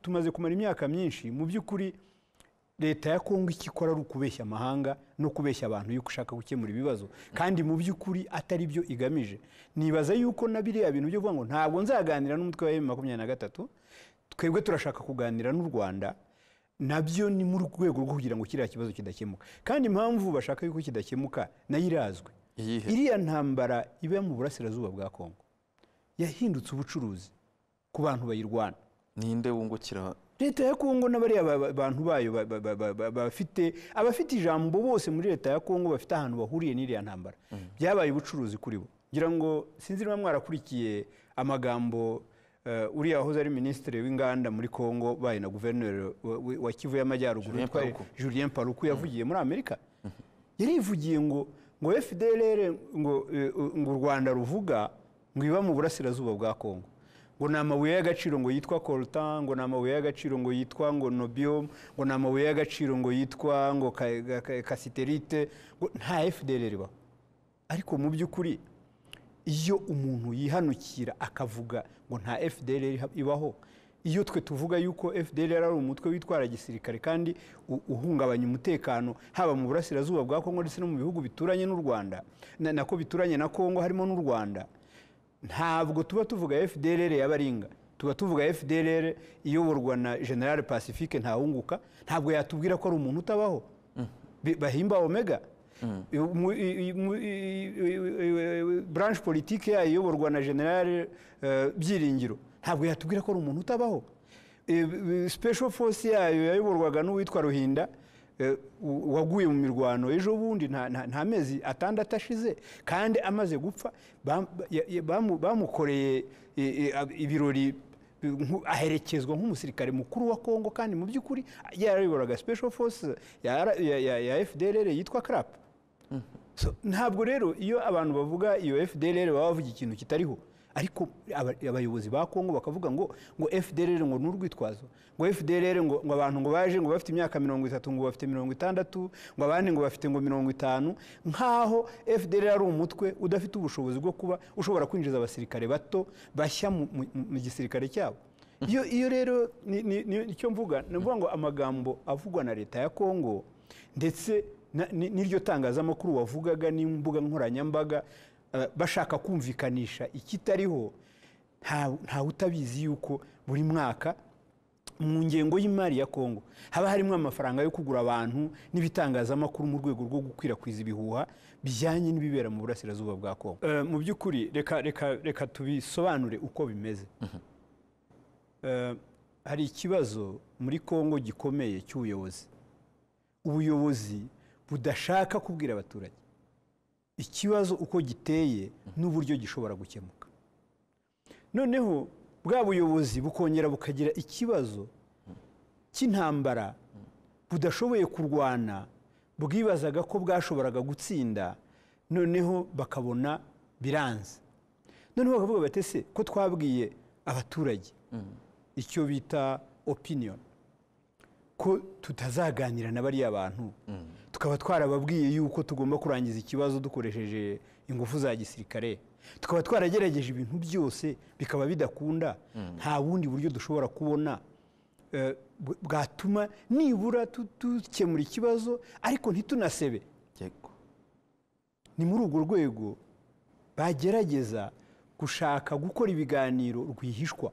Tumaze kumara imyaka myinshi, mu by'ukuri leta ya Kongo icyo ikora ari ukubeshya amahanga no kubeshya abantu yuko ushaka gukemura ibibazo, kandi mu by'ukuri atari byo igamije. Nibaza yuko na biriya bintu byo kuvuga ngo ntabwo nzaganira n'umutwe wa M23, twebwe turashaka kuganira n'u Rwanda, nabyo ni mu rwego rwo kugira ngo kiriya kibazo kidakemuka. Kandi impamvu bashaka yuko kidakemuka nayo irazwi. Iriya ntambara iba mu burasirazuba bwa Kongo yahindutse ubucuruzi ku bantu bayirwana. Ninde wungukira? Leta ya Kongo n'abariya bantu bayo bafite abafite ijambo bose muri leta ya Kongo bafite ahantu bahuriye n'iriya ntambara. Byabaye ubucuruzi kuri bo. Ngira ngo sinzi niba mwarakurikiye amagambo uriya wahoze ari minisitiri w'inganda muri Kongo baye na guverineri wa Kivu y'Amajyaruguru Julien Paluku yavugiye muri Amerika. Yarivugiye ngo FDLR ngo u Rwanda ruvuga ngo iba mu burasirazuba bwa Kongo, ngo ni amabuye y'agaciro ngo yitwa coltan, ngo ni amabuye y'agaciro ngo yitwa ngo nobium, ngo ni amabuye y'agaciro ngo yitwa ngo kasiterite, ngo nta FDLR ibaho. Ariko mu by'ukuri iyo umuntu yihanukira akavuga ngo nta FDLR ibaho, iyo twe tuvuga yuko FDLR ari umutwe witwara gisirikare kandi uhungabanya umutekano haba mu burasirazuba bwa Kongo ndetse no mu bihugu bituranye n'u Rwanda, nako bituranye na Kongo harimo n'u Rwanda, ntabwo tuba tuvuga FDLR y'abaringa, tuba tuvuga FDLR iyoborwa na General Pacifique Ntawunguka. Ntabwo yatubwira ko ari umuntu utabaho bahimba Omega. Branche politique yayo iyoborwa na General Byiringiro, ntabwo yatubwira ko ari umuntu utabaho. Special force yayo yayoborwaga n'uwitwa Ruhinda waguye mu mirwano ejo bundi nta mezi atandatu ashize, kandi amaze gupfa bamukoreye ibirori, aherekezwa nk'umusirikare mukuru wa Kongo, kandi mu by'ukuri yarayoboraga special force ya FDLR yitwa CRAP. Ntabwo rero iyo abantu bavuga iyo FDLR baba bavuga ikintu kitariho, ariko abayobozi ba Kongo bakavuga ngo FDLR ngo n'urwitwazo, ngo FDLR ngo abantu ngo baje ngo bafite imyaka 30, ngo bafite 60, ngo abandi ngo bafite ngo 50, nkaho FDLR ari umutwe udafite ubushobozi bwo kuba ushobora kwinjiza abasirikare bato bashya mu gisirikare cyabo. Iyo rero nicyo mvuga, navuga ngo amagambo avugwa na leta ya Kongo ndetse n'iryo tangazamakuru wavugaga n'imbuga nkoranyambaga bashaka kumvikanisha ikitariho, nta utabizi yuko buri mwaka mu ngengo y'imari ya Kongo haba harimo amafaranga yo kugura abantu n'ibitangazamakuru mu rwego rwo gukwirakwiza ibihuha bijyanye n'ibibera mu burasirazuba bwa Kongo. Mu by'ukuri reka tubisobanure uko bimeze. Hari ikibazo muri Kongo gikomeye cy'ubuyobozi, ubuyobozi budashaka kubwira abaturage ikibazo uko giteye n'uburyo gishobora gukemuka. Noneho bwa buyobozi bukongera bukagira ikibazo cy'intambara budashoboye kurwana, bwibazaga ko bwashoboraga gutsinda, noneho bakabona biranze. Noneho bakavuga bati se ko twabwiye abaturage icyo bita opinion, ko tutazaganira na bariya bantu, tukaba twarababwiye yuko tugomba kurangiza ikibazo dukoresheje ingufu za gisirikare, tukaba twaragerageje ibintu byose bikaba bidakunda, nta bundi buryo dushobora kubona bwatuma nibura dukemura ikibazo ariko ntitunasebe. Ni muri urwo rwego bagerageza gushaka gukora ibiganiro rwihishwa.